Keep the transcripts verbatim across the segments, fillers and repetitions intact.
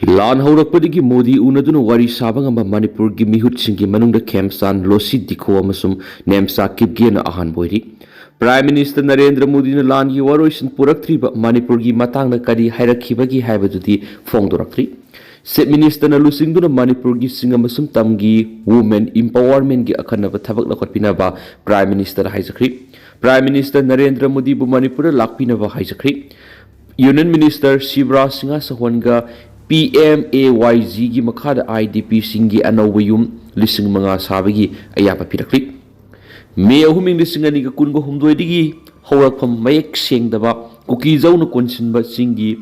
ꯂꯥꯟ ꯍꯧꯔꯛꯄꯗꯒꯤ ꯃꯣꯗꯤ ꯎꯅꯗꯨꯅ ꯋꯥꯔꯤ ꯁꯥꯕ ꯉꯝꯕ ꯃꯅꯤꯄꯨꯔꯒꯤ ꯃꯤꯍꯨꯠꯁꯤꯡꯒꯤ ꯃꯅꯨꯡꯗ ꯈꯦꯝꯆꯥꯟ, ꯂꯣꯁꯤ ꯗꯤꯈꯣ ꯑꯃꯁꯨꯡ ꯅꯦꯝꯆꯥ ꯀꯤꯞꯒꯦꯅ ꯑꯍꯥꯟꯕ ꯑꯣꯏꯔꯤ꯫ Prime Minister ꯅꯔꯦꯟꯗ꯭ꯔ ꯃꯣꯗꯤꯅ ꯂꯥꯟꯒꯤ ꯋꯥꯔꯣꯏꯁꯤꯟ ꯄꯨꯔꯛꯇ꯭ꯔꯤꯕ ꯃꯅꯤꯄꯨꯔꯒꯤ ꯃꯇꯥꯡꯗ ꯀꯔꯤ ꯍꯥꯏꯔꯛꯈꯤꯕꯒꯦ ꯍꯥꯏꯕꯗꯨꯗꯤ ꯐꯣꯡꯗꯣꯔꯛꯇ꯭ꯔꯤ꯫ Chief Minister ꯅ ꯂꯨꯆꯤꯡꯗꯨꯅ ꯃꯅꯤꯄꯨꯔꯒꯤ ꯁꯤꯡ ꯑꯃꯁꯨꯡ ꯇꯝꯒꯤ women empowerment ꯒꯤ ꯑꯈꯟꯅꯕ ꯊꯕꯛ ꯂꯧꯈꯠꯄꯤꯅꯕ Prime Minister ꯍꯥꯏꯖꯈ꯭ꯔꯤ꯫ Prime Minister Narendra ꯃꯣꯗꯤꯕꯨ ꯃꯅꯤꯄꯨꯔꯗ ꯂꯥꯛꯄꯤꯅꯕ ꯍꯥꯏꯖꯈ꯭ꯔꯤ꯫ Union Minister Shivraj Singh ꯆꯧꯍꯥꯟꯒ P M A Y G ꯒꯤ ꯃꯈꯥꯗ I D P ꯁꯤꯡꯒꯤ ꯑꯅꯧꯕ ꯌꯨꯝ ꯂꯤꯁꯤꯡ ꯃꯉꯥ ꯁꯥꯕꯒꯤ ꯑꯌꯥꯕ ꯄꯤꯔꯛꯂꯤ꯫ ꯃꯦ ꯑꯍꯨꯝ, ꯏꯪ ꯂꯤꯁꯤꯡ ꯑꯅꯤꯒ ꯀꯨꯟꯒ ꯍꯨꯝꯗꯣꯏꯗꯒꯤ ꯍꯧꯔꯛꯐꯝ ꯃꯌꯦꯛ ꯁꯦꯡꯗꯕ ꯀꯨꯀꯤꯖꯧꯅ ꯀꯣꯟꯁꯤꯟꯕ ꯆꯤꯡꯒꯤ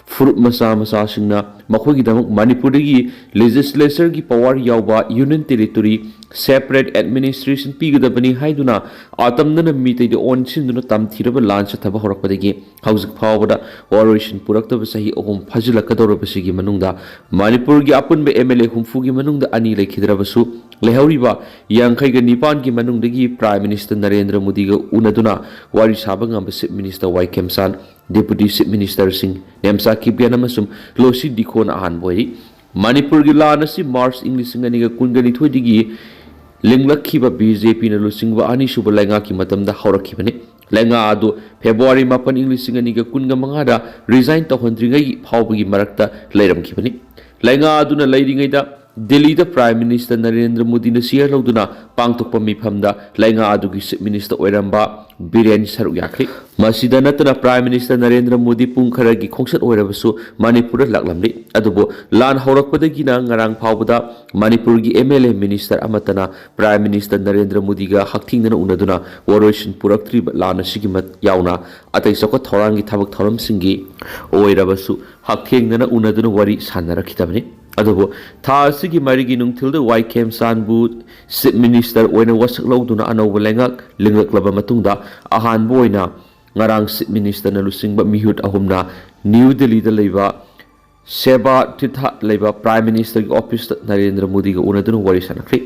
ꯐꯨꯔꯨꯞ ꯃꯆꯥ ꯃꯆꯥꯁꯤꯡꯅ ꯃꯈꯣꯏꯒꯤꯗꯃꯛ ꯃꯅꯤꯄꯨꯔꯗꯒꯤ legislature ꯒꯤ power ꯌꯥꯎꯕ Union Territory, separate administration ꯄꯤꯒꯗꯕꯅꯤ ꯍꯥꯏꯗꯨꯅ ꯑꯇꯝꯅꯅ ꯃꯤꯇꯩꯗ ꯑꯣꯟꯁꯤꯟꯗꯨꯅ ꯇꯝꯊꯤꯔꯕ ꯂꯥꯟ ꯆꯠꯊꯕ ꯍꯧꯔꯛꯄꯗꯒꯤ ꯍꯧꯖꯤꯛ ꯐꯥꯎꯕꯗ ꯋꯥꯔꯣꯏꯁꯤꯟ ꯄꯨꯔꯛꯇꯕ ꯆꯍꯤ ꯑꯍꯨꯝ ꯐꯥꯖꯤꯜꯂꯛꯀꯗꯧꯔꯕꯁꯤꯒꯤ ꯃꯅꯨꯡꯗ ꯃꯅꯤꯄꯨꯔꯒꯤ ꯑꯄꯨꯟꯕ M L A ꯍꯨꯝꯐꯨꯒꯤ ꯃꯅꯨꯡꯗ ꯑꯅꯤ ꯂꯩꯈꯤꯗ꯭ꯔꯕꯁꯨ, ꯂꯩꯍꯧꯔꯤꯕ ꯌꯥꯡꯈꯩꯒ ꯅꯤꯄꯥꯟꯒꯤ ꯃꯅꯨꯡꯗꯒꯤ Prime Minister ꯅꯔꯦꯟꯗ꯭ꯔ ꯃꯣꯗꯤꯒ ꯎꯅꯗꯨꯅ ꯋꯥꯔꯤ ꯁꯥꯕ ꯉꯝꯕ Chief Minister ꯋꯥꯏ ꯈꯦꯝꯆꯥꯟ, Deputy Chief Minister ꯁꯤꯡ ꯅꯦꯝꯆꯥ ꯀꯤꯞꯒꯦꯟ ꯑꯃꯁꯨꯡ ꯂꯣꯁꯤ ꯗꯤꯈꯣꯅ ꯑꯍꯥꯟꯕ ꯑꯣꯏꯔꯤ꯫ ꯃꯅꯤꯄꯨꯔꯒꯤ ꯂꯥꯟ ꯑꯁꯤ March ꯏꯪ ꯂꯤꯁꯤꯡ ꯑꯅꯤꯒ ꯀꯨꯟꯒ ꯅꯤꯊꯣꯏꯗꯒꯤ ꯂꯤꯡꯂꯛꯈꯤꯕ B J P ꯅ ꯂꯨꯆꯤꯡꯕ ꯑꯅꯤꯁꯨꯕ ꯂꯩꯉꯥꯛꯀꯤ ꯃꯇꯝꯗ ꯍꯧꯔꯛꯈꯤꯕꯅꯤ꯫ ꯂꯩꯉꯥꯛ ꯑꯗꯨ February ꯃꯥꯄꯟ, ꯏꯪ ꯂꯤꯁꯤꯡ ꯑꯅꯤꯒ ꯀꯨꯟꯒ ꯃꯉꯥꯗ resign ꯇꯧꯍꯟꯗ꯭ꯔꯤꯉꯩ ꯐꯥꯎꯕꯒꯤ ꯃꯔꯛꯇ ꯂꯩꯔꯝꯈꯤꯕꯅꯤ꯫ ꯂꯩꯉꯥꯛ ꯑꯗꯨꯅ ꯂꯩꯔꯤꯉꯩꯗ ꯗꯤꯜꯂꯤꯗ Prime Minister ꯅꯔꯦꯟꯗ꯭ꯔ ꯃꯣꯗꯤꯅ chair ꯂꯧꯗꯨꯅ ꯄꯥꯡꯊꯣꯛꯄ ꯃꯤꯐꯝꯗ ꯂꯩꯉꯥꯛ ꯑꯗꯨꯒꯤ Chief Minister ꯑꯣꯏꯔꯝꯕ ꯕꯤꯔꯦꯟ ꯁꯔꯨꯛ ꯌꯥꯈ꯭ꯔꯤ꯫ ꯃꯁꯤꯗ ꯅꯠꯇꯅ Prime Minister ꯅꯔꯦꯟꯗ꯭ꯔ ꯃꯣꯗꯤ ꯄꯨꯡ ꯈꯔꯒꯤ ꯈꯣꯡꯆꯠ ꯑꯣꯏꯔꯕꯁꯨ ꯃꯅꯤꯄꯨꯔꯗ ꯂꯥꯛꯂꯝꯂꯤ꯫ ꯑꯗꯨꯕꯨ ꯂꯥꯟ ꯍꯧꯔꯛꯄꯗꯒꯤꯅ ꯉꯔꯥꯡ ꯐꯥꯎꯕꯗ ꯃꯅꯤꯄꯨꯔꯒꯤ M L A, minister ꯑꯃꯠꯇꯅ Prime Minister ꯅꯔꯦꯟꯗ꯭ꯔ ꯃꯣꯗꯤꯒ ꯍꯛꯊꯦꯡꯅꯅ ꯎꯅꯗꯨꯅ ꯋꯥꯔꯣꯏꯁꯤꯟ ꯄꯨꯔꯛꯇ꯭ꯔꯤꯕ ꯂꯥꯟ ꯑꯁꯤꯒꯤ ꯃꯠ-, ꯌꯥꯎꯅ ꯑꯇꯩ ꯆꯥꯎꯈꯠ ꯊꯧꯔꯥꯡꯒꯤ ꯊꯕꯛ ꯊꯧꯔꯝꯁꯤꯡꯒꯤ ꯑꯣꯏꯔꯕꯁꯨ ꯍꯛꯊꯦꯡꯅꯅ ꯎꯅꯗꯨꯅ ꯋꯥꯔꯤ ꯁꯥꯟꯅꯔꯛꯈꯤꯗꯕꯅꯤ꯫ ꯑꯗꯨꯕꯨ ꯊꯥ ꯑꯁꯤꯒꯤ ꯃꯔꯤꯒꯤ ꯅꯨꯡꯊꯤꯜꯗ ꯋꯥꯏ ꯈꯦꯝꯆꯥꯟꯕꯨ Chief Minister ꯑꯣꯏꯅ ꯋꯥꯁꯛ ꯂꯧꯗꯨꯅ ꯑꯅꯧꯕ ꯂꯩꯉꯥꯛ ꯂꯤꯡꯂꯛꯂꯕ ꯃꯇꯨꯡꯗ ꯑꯍꯥꯟꯕ ꯑꯣꯏꯅ ꯉꯔꯥꯡ Chief Minister ꯅ ꯂꯨꯆꯤꯡꯕ ꯃꯤꯍꯨꯠ ꯑꯍꯨꯝꯅ ꯅ꯭ꯌꯨ ꯗꯤꯜꯂꯤꯗ ꯂꯩꯕ ꯁꯦꯕꯥ ꯇꯤꯔꯊ ꯂꯩꯕ Prime Minister ꯒꯤ office ꯇ ꯅꯔꯦꯟꯗ꯭ꯔ ꯃꯣꯗꯤꯒ ꯎꯅꯗꯨꯅ ꯋꯥꯔꯤ ꯁꯥꯟꯅꯈ꯭ꯔꯤ꯫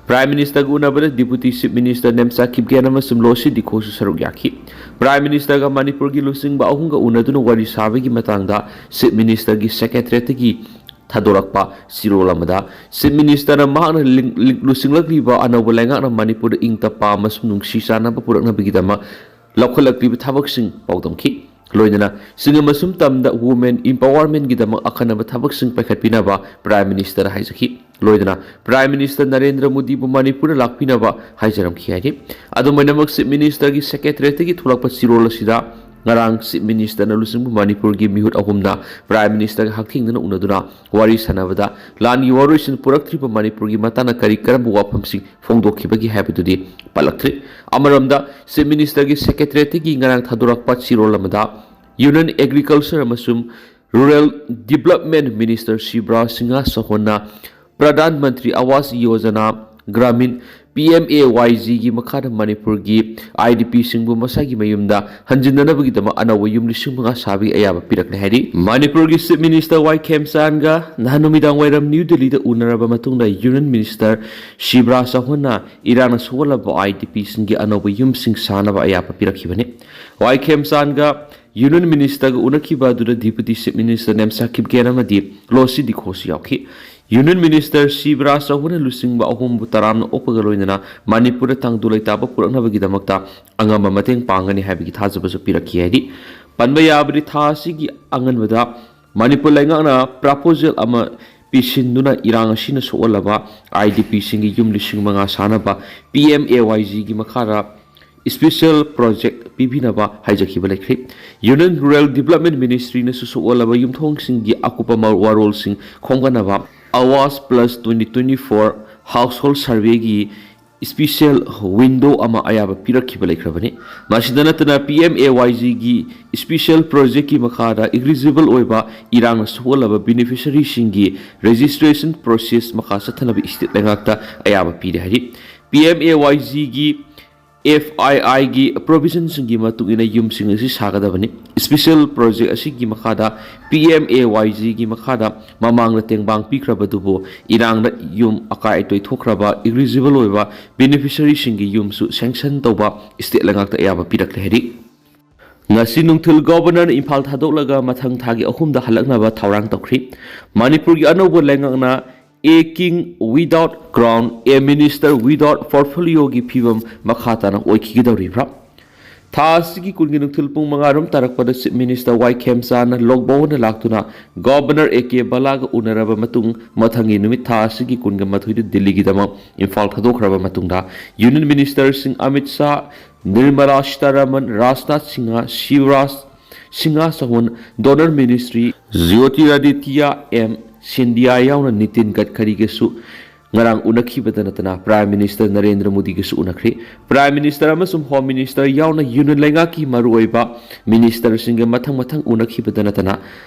Prime Ministerꯒ ꯎꯅꯕꯗ Deputy Chief Minister Nemcha Kipgen ꯑꯃꯁꯨꯡ ꯂꯣꯁꯤ ꯗꯤꯈꯣꯁꯨ ꯁꯔꯨꯛ ꯌꯥꯈꯤ꯫ Prime Ministerꯒ ꯃꯅꯤꯄꯨꯔꯒꯤ ꯂꯨꯆꯤꯡꯕ ꯑꯍꯨꯝꯒ ꯎꯅꯗꯨꯅ ꯋꯥꯔꯤ ꯁꯥꯕꯒꯤ ꯃꯇꯥꯡꯗ Chief Ministerꯒꯤ Secretariatꯇꯒꯤ ꯊꯥꯗꯣꯔꯛꯄ ꯆꯤꯔꯣꯜ ꯑꯃꯗ Chief Ministerꯅ ꯃꯍꯥꯛꯅ ꯂꯤꯡ-, ꯂꯤꯡ-, ꯂꯨꯆꯤꯡꯂꯛꯂꯤꯕ ꯑꯅꯧꯕ ꯂꯩꯉꯥꯛꯅ ꯃꯅꯤꯄꯨꯔꯗ ꯏꯪ ꯇꯞꯄ ꯑꯃꯁꯨꯡ ꯅꯨꯡꯁꯤ ꯆꯥꯟꯅꯕ ꯄꯨꯔꯛꯅꯕꯒꯤꯗꯃꯛ ꯂꯧꯈꯠꯂꯛꯂꯤꯕ ꯊꯕꯛꯁꯤꯡ ꯄꯥꯎꯗꯝꯈꯤ꯫ ꯂꯣꯏꯅꯅ ꯆꯤꯡ ꯑꯃꯁꯨꯡ ꯇꯝꯗ women empowermentꯒꯤꯗꯃꯛ ꯑꯈꯟꯅꯕ ꯊꯕꯛꯁꯤꯡ ꯄꯥꯏꯈꯠꯄꯤꯅꯕ Prime Ministerꯅ ꯍꯥꯏꯖꯈꯤ꯫ ꯂꯣꯏꯅꯅ Prime Minister ꯅꯔꯦꯟꯗ꯭ꯔ ꯃꯣꯗꯤꯕꯨ ꯃꯅꯤꯄꯨꯔꯗ ꯂꯥꯛꯄꯤꯅꯕ ꯍꯥꯏꯖꯔꯝꯈꯤ ꯍꯥꯏꯔꯤ꯫ ꯑꯗꯨꯝ ꯑꯣꯏꯅꯃꯛ Chief Ministerꯒꯤ Secretariatꯒꯤ ꯊꯣꯛꯂꯛꯄ ꯆꯤꯔꯣꯜ ꯑꯁꯤꯗ ꯉꯔꯥꯡ Chief Ministerꯅ ꯂꯨꯆꯤꯡꯕ ꯃꯅꯤꯄꯨꯔꯒꯤ ꯃꯤꯍꯨꯠ ꯑꯍꯨꯝꯅ Prime Ministerꯒ ꯍꯛꯊꯦꯡꯅꯅ ꯎꯅꯗꯨꯅ ꯋꯥꯔꯤ ꯁꯥꯟꯅꯕꯗ ꯂꯥꯟꯒꯤ ꯋꯥꯔꯣꯏꯁꯤꯟ ꯄꯨꯔꯛꯇ꯭ꯔꯤꯕ ꯃꯅꯤꯄꯨꯔꯒꯤ ꯃꯇꯥꯡꯗ ꯀꯔꯤ ꯀꯔꯝꯕ ꯋꯥꯐꯝꯁꯤꯡ ꯐꯣꯡꯗꯣꯛꯈꯤꯕꯒꯦ ꯍꯥꯏꯕꯗꯨꯗꯤ ꯄꯜꯂꯛꯇ꯭ꯔꯤ꯫ ꯑꯃꯔꯣꯝꯗ Chief Ministerꯒꯤ Secretariatꯒꯤ ꯉꯔꯥꯡ ꯊꯥꯗꯣꯔꯛꯄ ꯆꯤꯔꯣꯜ ꯑꯃꯗ Union Agriculture ꯑꯃꯁꯨꯡ Rural Development Minister ꯁꯤꯕ꯭ꯔꯥꯖ Singh ꯆꯧꯍꯥꯟꯅ Pradhan Mantri ꯑꯋꯥꯁ ꯌꯣꯖꯅꯥ ꯒ꯭ꯔꯥꯃꯤꯟ, PMAYGꯒꯤ ꯃꯈꯥꯗ ꯃꯅꯤꯄꯨꯔꯒꯤ IDPꯁꯤꯡꯕꯨ ꯃꯁꯥꯒꯤ ꯃꯌꯨꯝꯗ ꯍꯟꯖꯤꯟꯅꯅꯕꯒꯤꯗꯃꯛ ꯑꯅꯧꯕ ꯌꯨꯝ ꯂꯤꯁꯤꯡ ꯃꯉꯥ ꯁꯥꯕꯒꯤ ꯑꯌꯥꯕ ꯄꯤꯔꯛꯂꯦ ꯍꯥꯏꯔꯤ꯫ ꯃꯅꯤꯄꯨꯔꯒꯤ Chief Minister ꯋꯥꯏ ꯈꯦꯝꯆꯥꯟꯒ ꯅꯍꯥꯟ ꯅꯨꯃꯤꯗꯥꯡ ꯋꯥꯏꯔꯝ ꯅ꯭ꯌꯨ ꯗꯦꯜꯂꯤꯗ ꯎꯅꯔꯕ ꯃꯇꯨꯡꯗ Union Minister ꯁꯤꯕ꯭ꯔꯥꯖ ꯆꯧꯍꯥꯟꯅ ꯏꯔꯥꯡꯅ ꯁꯣꯛꯍꯜꯂꯕ IDPꯁꯤꯡꯒꯤ ꯑꯅꯧꯕ ꯌꯨꯝꯁꯤꯡ ꯁꯥꯅꯕ ꯑꯌꯥꯕ ꯄꯤꯔꯛꯈꯤꯕꯅꯤ꯫ ꯋꯥꯏ ꯈꯦꯝꯆꯥꯟꯒ Union Ministerꯒ ꯎꯅꯈꯤꯕ ꯑꯗꯨꯗ Deputy Chief Minister Nemcha Kipgen ꯑꯃꯗꯤ ꯂꯣꯁꯤ ꯗꯤꯈꯣꯁꯨ ꯌꯥꯎꯈꯤ꯫ Union Minister ꯁꯤꯕ꯭ꯔꯥꯖ ꯆꯧꯍꯥꯟꯅ ꯂꯨꯆꯤꯡꯕ ꯑꯍꯨꯝꯕꯨ ꯇꯔꯥꯝꯅ ꯑꯣꯛꯄꯒ ꯂꯣꯏꯅꯅ ꯃꯅꯤꯄꯨꯔꯗ ꯇꯪꯗꯨ ꯂꯩꯇꯥꯕ ꯄꯨꯔꯛꯅꯕꯒꯤꯗꯃꯛꯇ ꯑꯉꯝꯕ ꯃꯇꯦꯡ ꯄꯥꯡꯒꯅꯤ ꯍꯥꯏꯕꯒꯤ ꯊꯥꯖꯕꯁꯨ ꯄꯤꯔꯛꯈꯤ ꯍꯥꯏꯔꯤ꯫ ꯄꯟꯕ ꯌꯥꯕꯗꯤ ꯊꯥ ꯑꯁꯤꯒꯤ ꯑꯉꯟꯕꯗ ꯃꯅꯤꯄꯨꯔ ꯂꯩꯉꯥꯛꯅ proposal ꯑꯃ ꯄꯤꯁꯤꯟꯗꯨꯅ ꯏꯔꯥꯡ ꯑꯁꯤꯅ ꯁꯣꯛꯍꯜꯂꯕ IDPꯁꯤꯡꯒꯤ ꯌꯨꯝ ꯂꯤꯁꯤꯡ ꯃꯉꯥ ꯁꯥꯅꯕ PMAYGꯒꯤ ꯃꯈꯥꯗ special project ꯄꯤꯕꯤꯅꯕ ꯍꯥꯏꯖꯈꯤꯕ ꯂꯩꯈ꯭ꯔꯦ꯫ Union Rural Development Ministryꯅꯁꯨ ꯁꯣꯛꯍꯜꯂꯕ ꯌꯨꯝꯊꯣꯡꯁꯤꯡꯒꯤ ꯑꯀꯨꯞꯄ ꯃ-, ꯋꯥꯔꯣꯜꯁꯤꯡ ꯈꯣꯝꯒꯠꯅꯕ Awas Plus twenty twenty-four Household Surveyꯒꯤ special window ꯑꯃ ꯑꯌꯥꯕ ꯄꯤꯔꯛꯈꯤꯕ ꯂꯩꯈ꯭ꯔꯕꯅꯤ꯫ ꯃꯁꯤꯗ ꯅꯠꯇꯅ PMAYGꯒꯤ special projectꯀꯤ ꯃꯈꯥꯗ eligible ꯑꯣꯏꯕ ꯏꯔꯥꯡꯅ ꯁꯣꯛꯍꯜꯂꯕ beneficiaryꯁꯤꯡꯒꯤ registration process ꯃꯈꯥ ꯆꯠꯊꯅꯕ state ꯂꯩꯉꯥꯛꯇ ꯑꯌꯥꯕ ꯄꯤꯔꯦ ꯍꯥꯏꯔꯤ꯫ PMAYGꯒꯤ ꯑꯦꯐ ꯑꯥꯏ ꯑꯥꯏꯒꯤ ꯄ꯭ꯔꯣꯚꯤꯖꯟꯁꯤꯡꯒꯤ ꯃꯇꯨꯡ ꯏꯟꯅ ꯌꯨꯝꯁꯤꯡ ꯑꯁꯤ ꯁꯥꯒꯗꯕꯅꯤ꯫ ꯏꯁꯄꯤꯁꯦꯜ ꯄ꯭ꯔꯣꯖꯦꯛ ꯑꯁꯤꯒꯤ ꯃꯈꯥꯗ, ꯄꯤ ꯑꯦꯝ ꯑꯦ ꯋꯥꯏ ꯖꯤꯒꯤ ꯃꯈꯥꯗ ꯃꯃꯥꯡꯗ ꯇꯦꯡꯕꯥꯡ ꯄꯤꯈ꯭ꯔꯕꯗꯨꯕꯨ ꯏꯔꯥꯡꯅ ꯌꯨꯝ ꯑꯀꯥꯏ ꯑꯇꯣꯏ ꯊꯣꯛꯈ꯭ꯔꯕ ꯏꯂꯤꯖꯤꯕꯜ ꯑꯣꯏꯕ ꯕꯦꯅꯤꯐꯤꯁꯔꯤꯁꯤꯡꯒꯤ ꯌꯨꯝꯁꯨ ꯁꯦꯡꯁꯟ ꯇꯧꯕ ꯁ꯭ꯇꯦꯠ ꯂꯩꯉꯥꯛꯇ ꯑꯌꯥꯕ ꯄꯤꯔꯛꯂꯦ ꯍꯥꯏꯔꯤ꯫ ꯉꯁꯤ ꯅꯨꯡꯊꯤꯜ ꯒꯣꯚꯔꯅꯔꯅ ꯏꯝꯐꯥꯜ ꯊꯥꯗꯣꯛꯂꯒ ꯃꯊꯪ ꯊꯥꯒꯤ ꯑꯍꯨꯝꯗ ꯍꯜꯂꯛꯅꯕ ꯊꯧꯔꯥꯡ ꯇꯧꯈ꯭ꯔꯤ꯫ ꯃꯅꯤꯄꯨꯔꯒꯤ ꯑꯅꯧꯕ ꯂꯩꯉꯥꯛꯅ "A king without crown, a minister without portfolioꯒꯤ ꯐꯤꯕꯝ ꯃꯈꯥ ꯇꯥꯅ ꯑꯣꯏꯈꯤꯒꯗꯧꯔꯤꯕ꯭ꯔꯥ?" ꯊꯥ ꯑꯁꯤꯒꯤ ꯀꯨꯟꯒꯤ ꯅꯨꯡꯊꯤꯜ ꯄꯨꯡ ꯃꯉꯥ ꯔꯣꯝ ꯇꯥꯔꯛꯄꯗ ꯆꯤꯐ ꯃꯤꯅꯤꯁꯇꯔ ꯋꯥꯏ ꯈꯦꯝꯆꯥꯟꯅ ꯂꯣꯛ ꯚꯋꯟꯗ ꯂꯥꯛꯇꯨꯅ ꯒꯣꯚꯔꯅꯔ ꯑꯦ ꯀꯦ ꯕꯂꯥꯒ ꯎꯅꯔꯕ ꯃꯇꯨꯡ, ꯃꯊꯪꯒꯤ ꯅꯨꯃꯤꯠ ꯊꯥ ꯑꯁꯤꯒꯤ ꯀꯨꯟꯒ ꯃꯥꯊꯣꯏꯗ ꯗꯤꯜꯂꯤꯒꯤꯗꯃꯛ ꯏꯝꯐꯥꯜ ꯊꯥꯗꯣꯛꯈ꯭ꯔꯕ ꯃꯇꯨꯡꯗ, ꯌꯨꯅꯤꯌꯟ ꯃꯤꯅꯤꯁꯇꯔꯁꯤꯡ Amit Shah, Nirmala Sitharaman, Rajnath Singh, Shivraj Singh Chouhan, DoNER ministry Jyotiraditya M Scindia ꯌꯥꯎꯅ ꯅꯤꯇꯤꯟ ꯒꯗꯀꯔꯤꯒꯁꯨ ꯉꯔꯥꯡ ꯎꯅꯈꯤꯕꯗ ꯅꯠꯇꯅ ꯄ꯭ꯔꯥꯏꯝ ꯃꯤꯅꯤꯁꯇꯔ ꯅꯔꯦꯟꯗ꯭ꯔ ꯃꯣꯗꯤꯒꯁꯨ ꯎꯅꯈ꯭ꯔꯦ꯫ ꯄ꯭ꯔꯥꯏꯝ ꯃꯤꯅꯤꯁꯇꯔ ꯑꯃꯁꯨꯡ ꯍꯣꯝ ꯃꯤꯅꯤꯁꯇꯔ ꯌꯥꯎꯅ ꯌꯨꯅꯤꯌꯟ ꯂꯩꯉꯥꯛꯀꯤ ꯃꯔꯨꯑꯣꯏꯕ ꯃꯤꯅꯤꯁꯇꯔꯁꯤꯡꯒ ꯃꯊꯪ ꯃꯊꯪ ꯎꯅꯈꯤꯕꯗ ꯅꯠꯇꯅ,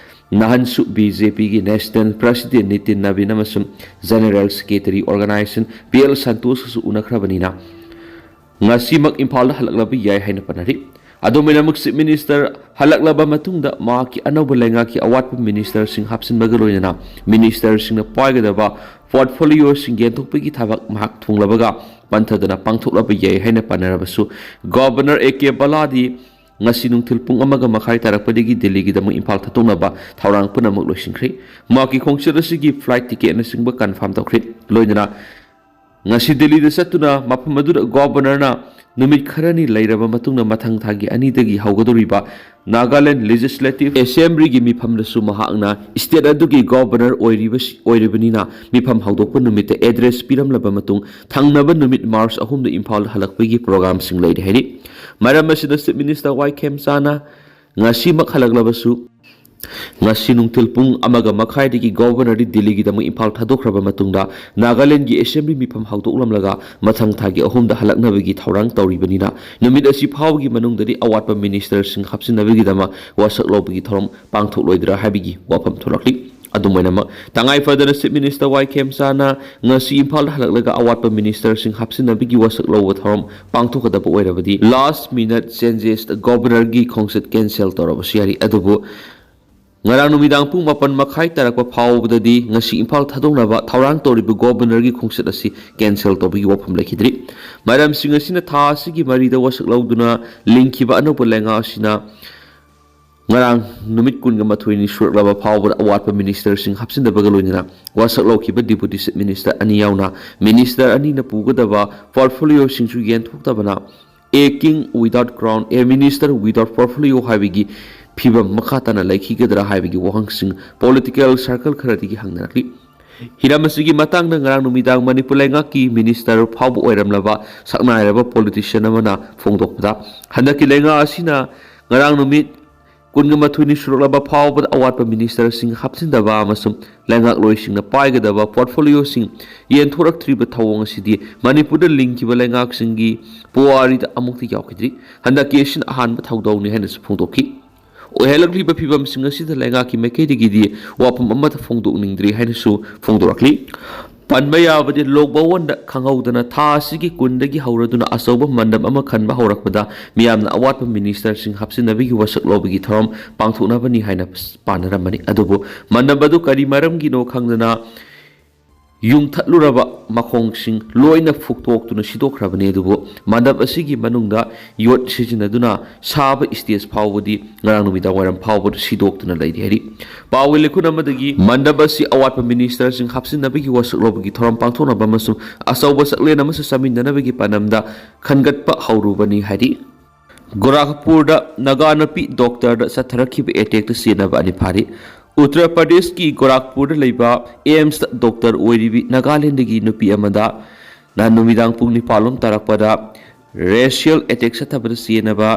ꯅꯍꯥꯟꯁꯨ ꯕꯤ ꯖꯦ ꯄꯤꯒꯤ ꯅꯦꯁꯅꯦꯜ ꯄ꯭ꯔꯁꯤꯗꯦꯟ ꯅꯤꯇꯤꯟ ꯅꯕꯤꯟ ꯑꯃꯁꯨꯡ general secretary organisation P L ꯁꯟꯇꯣꯁꯀꯁꯨ ꯎꯅꯈ꯭ꯔꯕꯅꯤꯅ, ꯉꯁꯤꯃꯛ ꯏꯝꯐꯥꯜꯗ ꯍꯜꯂꯛꯂꯕ ꯌꯥꯏ ꯍꯥꯏꯅ ꯄꯟꯅꯔꯤ꯫ ꯑꯗꯨꯝ ꯑꯣꯏꯅꯃꯛ, ꯆꯤꯐ ꯃꯤꯅꯤꯁꯇꯔ ꯍꯜꯂꯛꯂꯕ ꯃꯇꯨꯡꯗ ꯃꯍꯥꯛꯀꯤ ꯑꯅꯧꯕ ꯂꯩꯉꯥꯛꯀꯤ ꯑꯋꯥꯠꯄ ꯃꯤꯅꯤꯁꯇꯔꯁꯤꯡ ꯍꯥꯞꯆꯤꯟꯕꯒ ꯂꯣꯏꯅꯅ ꯃꯤꯅꯤꯁꯇꯔꯁꯤꯡꯅ ꯄꯥꯏꯒꯗꯕ ꯄꯣꯔꯠꯐꯣꯂꯤꯑꯣꯁꯤꯡ ꯌꯦꯟꯊꯣꯛꯄꯒꯤ ꯊꯕꯛ ꯃꯍꯥꯛ ꯊꯨꯡꯂꯕꯒ ꯄꯟꯊꯗꯅ ꯄꯥꯡꯊꯣꯛꯂꯕ ꯌꯥꯏ ꯍꯥꯏꯅ ꯄꯟꯅꯔꯕꯁꯨ, ꯒꯣꯚꯔꯅꯔ ꯑꯦ ꯀꯦ ꯕꯂꯥꯗꯤ ꯉꯁꯤ ꯅꯨꯡꯊꯤꯜ ꯄꯨꯡ ꯑꯃꯒ ꯃꯈꯥꯏ ꯇꯥꯔꯛꯄꯗꯒꯤ ꯗꯤꯜꯂꯤꯒꯤꯗꯃꯛ ꯏꯝꯐꯥꯜ ꯊꯥꯗꯣꯛꯅꯕ ꯊꯧꯔꯥꯡ ꯄꯨꯝꯅꯃꯛ ꯂꯣꯏꯁꯤꯟꯈ꯭ꯔꯦ꯫ ꯃꯍꯥꯛꯀꯤ ꯈꯣꯡꯆꯠ ꯑꯁꯤꯒꯤ ꯐ꯭ꯂꯥꯏꯠ ꯇꯤꯀꯦꯠꯅꯆꯤꯡꯕ ꯀꯟꯐꯥꯔꯝ ꯇꯧꯈ꯭ꯔꯦ꯫ ꯂꯣꯏꯅꯅ ꯉꯁꯤ ꯗꯤꯜꯂꯤꯗ ꯆꯠꯇꯨꯅ ꯃꯐꯝ ꯑꯗꯨꯗ ꯒꯣꯚꯔꯅꯔꯅ ꯅꯨꯃꯤꯠ ꯈꯔꯅꯤ ꯂꯩꯔꯕ ꯃꯇꯨꯡꯗ ꯃꯊꯪ ꯊꯥꯒꯤ ꯑꯅꯤꯗꯒꯤ ꯍꯧꯒꯗꯧꯔꯤꯕ ꯅꯥꯒꯥꯂꯦꯟ ꯂꯦꯖꯤꯁꯂꯦꯇꯤꯚ ꯑꯦꯁꯦꯝꯕ꯭ꯂꯤꯒꯤ ꯃꯤꯐꯝꯗꯁꯨ ꯃꯍꯥꯛꯅ ꯁ꯭ꯇꯦꯠ ꯑꯗꯨꯒꯤ ꯒꯣꯚꯔꯅꯔ ꯑꯣꯏꯔꯤꯕꯁꯤ-, ꯑꯣꯏꯔꯤꯕꯅꯤꯅ ꯃꯤꯐꯝ ꯍꯧꯗꯣꯛꯄ ꯅꯨꯃꯤꯠꯇ ꯑꯦꯗ꯭ꯔꯦꯁ ꯄꯤꯔꯝꯂꯕ ꯃꯇꯨꯡ ꯊꯪꯅꯕ ꯅꯨꯃꯤꯠ ꯃꯥꯔꯆ ꯑꯍꯨꯝꯗ ꯏꯝꯐꯥꯜꯗ ꯍꯜꯂꯛꯄꯒꯤ ꯄ꯭ꯔꯣꯒ꯭ꯔꯥꯝꯁꯤꯡ ꯂꯩꯔꯦ ꯍꯥꯏꯔꯤ꯫ ꯃꯔꯝ ꯑꯁꯤꯅ ꯆꯤꯐ ꯃꯤꯅꯤꯁꯇꯔ ꯋꯥꯏ ꯈꯦꯝꯆꯥꯅ ꯉꯁꯤꯃꯛ ꯍꯜꯂꯛꯂꯕꯁꯨ, ꯉꯁꯤ ꯅꯨꯡꯊꯤꯜ ꯄꯨꯡ ꯑꯃꯒ ꯃꯈꯥꯏꯗꯒꯤ ꯒꯣꯚꯔꯅꯔꯗꯤ ꯗꯤꯜꯂꯤꯒꯤꯗꯃꯛ ꯏꯝꯐꯥꯜ ꯊꯥꯗꯣꯛꯈ꯭ꯔꯕ ꯃꯇꯨꯡꯗ ꯅꯥꯒꯥꯂꯦꯟꯒꯤ ꯑꯦꯁꯦꯝꯕ꯭ꯂꯤ ꯃꯤꯐꯝ ꯍꯧꯗꯣꯛꯂꯝꯂꯒ ꯃꯊꯪ ꯊꯥꯒꯤ ꯑꯍꯨꯝꯗ ꯍꯜꯂꯛꯅꯕꯒꯤ ꯊꯧꯔꯥꯡ ꯇꯧꯔꯤꯕꯅꯤꯅ, ꯅꯨꯃꯤꯠ ꯑꯁꯤ ꯐꯥꯎꯕꯒꯤ ꯃꯅꯨꯡꯗꯗꯤ ꯑꯋꯥꯠꯄ ꯃꯤꯅꯤꯁꯇꯔꯁꯤꯡ ꯍꯥꯞꯆꯤꯟꯅꯕꯒꯤꯗꯃꯛ ꯋꯥꯁꯛ ꯂꯧꯕꯒꯤ ꯊꯧꯔꯝ ꯄꯥꯡꯊꯣꯛꯂꯣꯏꯗ꯭ꯔꯥ ꯍꯥꯏꯕꯒꯤ ꯋꯥꯐꯝ ꯊꯣꯛꯂꯛꯂꯤ꯫ ꯑꯗꯨꯃꯥꯏꯅꯃꯛ ꯇꯉꯥꯏ ꯐꯗꯅ Chief Minister ꯋꯥꯏ ꯈꯦꯝꯆꯥꯅ ꯉꯁꯤ ꯏꯝꯐꯥꯜꯗ ꯍꯜꯂꯛꯂꯒ ꯑꯋꯥꯠꯄ ministerꯁꯤꯡ ꯍꯥꯞꯆꯤꯟꯅꯕꯒꯤ ꯋꯥꯁꯛ ꯂꯧꯕ ꯊꯧꯔꯝ ꯄꯥꯡꯊꯣꯛꯀꯗꯕ ꯑꯣꯏꯔꯕꯗꯤ last minute changes Governorꯒꯤ ꯈꯣꯡꯆꯠ cancel ꯇꯧꯔꯕꯁꯨ ꯌꯥꯔꯤ꯫ ꯑꯗꯨꯕꯨ ꯉꯔꯥꯡ ꯅꯨꯃꯤꯗꯥꯡ ꯄꯨꯡ ꯃꯥꯄꯟ ꯃꯈꯥꯏ ꯇꯥꯔꯛꯄ ꯐꯥꯎꯕꯗꯗꯤ ꯉꯁꯤ ꯏꯝꯐꯥꯜ ꯊꯥꯗꯣꯛꯅꯕ ꯊꯧꯔꯥꯡ ꯇꯧꯔꯤꯕ Governorꯒꯤ ꯈꯣꯡꯆꯠ ꯑꯁꯤ cancel ꯇꯧꯕꯒꯤ ꯋꯥꯐꯝ ꯂꯩꯈꯤꯗ꯭ꯔꯤ꯫ ꯃꯔꯝꯁꯤꯡ ꯑꯁꯤꯅ ꯊꯥ ꯑꯁꯤꯒꯤ ꯃꯔꯤꯗ ꯋꯥꯁꯛ ꯂꯧꯗꯨꯅ ꯂꯤꯡꯈꯤꯕ ꯑꯅꯧꯕ ꯂꯩꯉꯥꯛ ꯑꯁꯤꯅ ꯉꯔꯥꯡ ꯅꯨꯃꯤꯠ ꯀꯨꯟꯒ ꯃꯥꯊꯣꯏꯅꯤ ꯁꯨꯔꯛꯂꯕ ꯐꯥꯎꯕꯗ ꯑꯋꯥꯠꯄ ministerꯁꯤꯡ ꯍꯥꯞꯆꯤꯟꯗꯕꯒ ꯂꯣꯏꯅꯅ ꯋꯥꯁꯛ ꯂꯧꯈꯤꯕ Deputy Chief Minister ꯑꯅꯤ ꯌꯥꯎꯅ minister ꯑꯅꯤꯅ ꯄꯨꯒꯗꯕ portfolioꯁꯤꯡꯁꯨ ꯌꯦꯟꯊꯣꯛꯇꯕꯅ a king without crown, a minister without portfolio ꯍꯥꯏꯕꯒꯤ ꯐꯤꯕꯝ ꯃꯈꯥ ꯇꯥꯅ ꯂꯩꯈꯤꯒꯗ꯭ꯔꯥ ꯍꯥꯏꯕꯒꯤ ꯋꯥꯍꯪꯁꯤꯡ political circle ꯈꯔꯗꯒꯤ ꯍꯪꯅꯔꯛꯂꯤ꯫ ꯍꯤꯔꯝ ꯑꯁꯤꯒꯤ ꯃꯇꯥꯡꯗ ꯉꯔꯥꯡ ꯅꯨꯃꯤꯗꯥꯡ ꯃꯅꯤꯄꯨꯔ ꯂꯩꯉꯥꯛꯀꯤ minister ꯐꯥꯎꯕ ꯑꯣꯏꯔꯝꯂꯕ ꯁꯛꯅꯥꯏꯔꯕ politician ꯑꯃꯅ ꯐꯣꯡꯗꯣꯛꯄꯗ, ꯍꯟꯗꯛꯀꯤ ꯂꯩꯉꯥꯛ ꯑꯁꯤꯅ ꯉꯔꯥꯡ ꯅꯨꯃꯤꯠ ꯀꯨꯟꯒ ꯃꯥꯊꯣꯏꯅꯤ ꯁꯨꯔꯛꯂꯕ ꯐꯥꯎꯕꯗ ꯑꯋꯥꯠꯄ ministerꯁꯤꯡ ꯍꯥꯞꯆꯤꯟꯗꯕ ꯑꯃꯁꯨꯡ ꯂꯩꯉꯥꯛꯂꯣꯏꯁꯤꯡꯅ ꯄꯥꯏꯒꯗꯕ portfolioꯁꯤꯡ ꯌꯦꯟꯊꯣꯔꯛꯇ꯭ꯔꯤꯕ ꯊꯧꯑꯣꯡ ꯑꯁꯤꯗꯤ ꯃꯅꯤꯄꯨꯔꯗ ꯂꯤꯡꯈꯤꯕ ꯂꯩꯉꯥꯛꯁꯤꯡꯒꯤ ꯄꯨꯋꯥꯔꯤꯗ ꯑꯃꯨꯛꯇ ꯌꯥꯎꯈꯤꯗ꯭ꯔꯤ꯫ ꯍꯟꯗꯛꯀꯤ ꯑꯁꯤꯅ ꯑꯍꯥꯟꯕ ꯊꯧꯗꯥꯡꯅꯤ ꯍꯥꯏꯅꯁꯨ ꯐꯣꯡꯗꯣꯛꯈꯤ꯫ ꯑꯣꯏꯍꯜꯂꯛꯂꯤꯕ ꯐꯤꯕꯝꯁꯤꯡ ꯑꯁꯤꯗ ꯂꯩꯉꯥꯛꯀꯤ ꯃꯥꯏꯀꯩꯗꯒꯤꯗꯤ ꯋꯥꯐꯝ ꯑꯃꯠꯇ ꯐꯣꯡꯗꯣꯛꯅꯤꯡꯗ꯭ꯔꯤ ꯍꯥꯏꯅꯁꯨ ꯐꯣꯡꯗꯣꯔꯛꯂꯤ꯫ ꯄꯟꯕ ꯌꯥꯕꯗꯤ ꯂꯣꯛ ꯚꯋꯟꯗ ꯈꯪꯍꯧꯗꯅ ꯊꯥ ꯑꯁꯤꯒꯤ ꯀꯨꯟꯗꯒꯤ ꯍꯧꯔꯗꯨꯅ ꯑꯆꯧꯕ ꯃꯟꯗꯞ ꯑꯃ ꯈꯟꯕ ꯍꯧꯔꯛꯄꯗ ꯃꯤꯌꯥꯝꯅ ꯑꯋꯥꯠꯄ ministerꯁꯤꯡ ꯍꯥꯞꯆꯤꯟꯅꯕꯒꯤ ꯋꯥꯁꯛ ꯂꯧꯕꯒꯤ ꯊꯧꯔꯝ ꯄꯥꯡꯊꯣꯛꯅꯕꯅꯤ ꯍꯥꯏꯅ ꯄꯥꯅꯔꯝꯕꯅꯤ꯫ ꯑꯗꯨꯕꯨ ꯃꯟꯗꯞ ꯑꯗꯨ ꯀꯔꯤ ꯃꯔꯝꯒꯤꯅꯣ ꯈꯪꯗꯅ ꯌꯨꯡꯊꯠꯂꯨꯔꯕ ꯃꯈꯣꯡꯁꯤꯡ ꯂꯣꯏꯅ ꯐꯨꯛꯇꯣꯛꯇꯨꯅ ꯁꯤꯗꯣꯛꯈ꯭ꯔꯕꯅꯤ꯫ ꯑꯗꯨꯕꯨ ꯃꯟꯗꯞ ꯑꯁꯤꯒꯤ ꯃꯅꯨꯡꯗ ꯌꯣꯠ ꯁꯤꯖꯤꯟꯅꯗꯨꯅ ꯁꯥꯕ stage ꯐꯥꯎꯕꯗꯤ ꯉꯔꯥꯡ ꯅꯨꯃꯤꯗꯥꯡ ꯋꯥꯏꯔꯝ ꯐꯥꯎꯕꯗ ꯁꯤꯗꯣꯛꯇꯨꯅ ꯂꯩꯔꯤ ꯍꯥꯏꯔꯤ꯫ ꯄꯥꯎꯒꯤ ꯂꯩꯈꯨꯟ ꯑꯃꯗꯒꯤ ꯃꯟꯗꯞ ꯑꯁꯤ ꯑꯋꯥꯠꯄ ministerꯁꯤꯡ ꯍꯥꯞꯆꯤꯟꯅꯕꯒꯤ ꯋꯥꯁꯛ ꯂꯧꯕꯒꯤ ꯊꯧꯔꯝ ꯄꯥꯡꯊꯣꯛꯅꯕ ꯑꯃꯁꯨꯡ ꯑꯆꯧꯕ ꯆꯥꯛꯂꯦꯟ ꯑꯃꯁꯨ ꯆꯥꯃꯤꯟꯅꯅꯕꯒꯤ ꯄꯥꯟꯗꯝꯗ ꯈꯟꯒꯠꯄ ꯍꯧꯔꯨꯕꯅꯤ ꯍꯥꯏꯔꯤ꯫ ꯒꯣꯔꯥꯈꯄꯨꯔꯗ ꯅꯥꯒꯥ ꯅꯨꯄꯤ doctorꯗ ꯆꯠꯊꯔꯛꯈꯤꯕ attackꯇ ꯁꯤꯖꯤꯟꯅꯕ ꯑꯅꯤ ꯐꯥꯔꯤ꯫ ꯎꯠꯇꯔ ꯄ꯭ꯔꯗꯦꯁꯀꯤ ꯒꯣꯔꯥꯈꯄꯨꯔꯗ ꯂꯩꯕ AIIMSꯇ doctor ꯑꯣꯏꯔꯤꯕꯤ ꯅꯥꯒꯥꯂꯦꯟꯗꯒꯤ ꯅꯨꯄꯤ ꯑꯃꯗ ꯅꯍꯥꯟ ꯅꯨꯃꯤꯗꯥꯡ ꯄꯨꯡ ꯅꯤꯄꯥꯜ ꯂꯣꯝ ꯇꯥꯔꯛꯄꯗ racial attack ꯆꯠꯊꯕꯗ ꯁꯤꯖꯤꯟꯅꯕ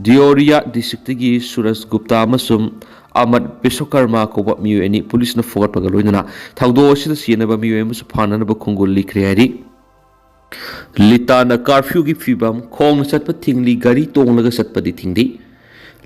ꯗꯤꯑꯣꯔꯤꯌꯥ districtꯇꯒꯤ ꯁꯨꯔꯖ ꯒꯨꯞꯇꯥ ꯑꯃꯁꯨꯡ ꯑꯃꯠ ꯕꯤꯁ꯭ꯋꯀꯔꯃ ꯀꯧꯕ ꯃꯤꯑꯣꯏ ꯑꯅꯤ ꯄꯨꯂꯤꯁꯅ ꯐꯥꯒꯠꯄꯒ ꯂꯣꯏꯅꯅ ꯊꯧꯗꯣꯛ ꯑꯁꯤꯗ ꯁꯤꯖꯤꯟꯅꯕ ꯃꯤꯑꯣꯏ ꯑꯃꯁꯨ ꯐꯥꯅꯅꯕ ꯈꯣꯡꯒꯨꯜ ꯂꯤꯈ꯭ꯔꯦ ꯍꯥꯏꯔꯤ꯫ ꯂꯤꯇꯥꯟꯗ curfewꯒꯤ ꯐꯤꯕꯝ, ꯈꯣꯡꯅ ꯆꯠꯄ ꯊꯤꯡꯂꯤ, ꯒꯥꯔꯤ ꯇꯣꯡꯂꯒ ꯆꯠꯄꯗꯤ ꯊꯤꯡꯂꯤ꯫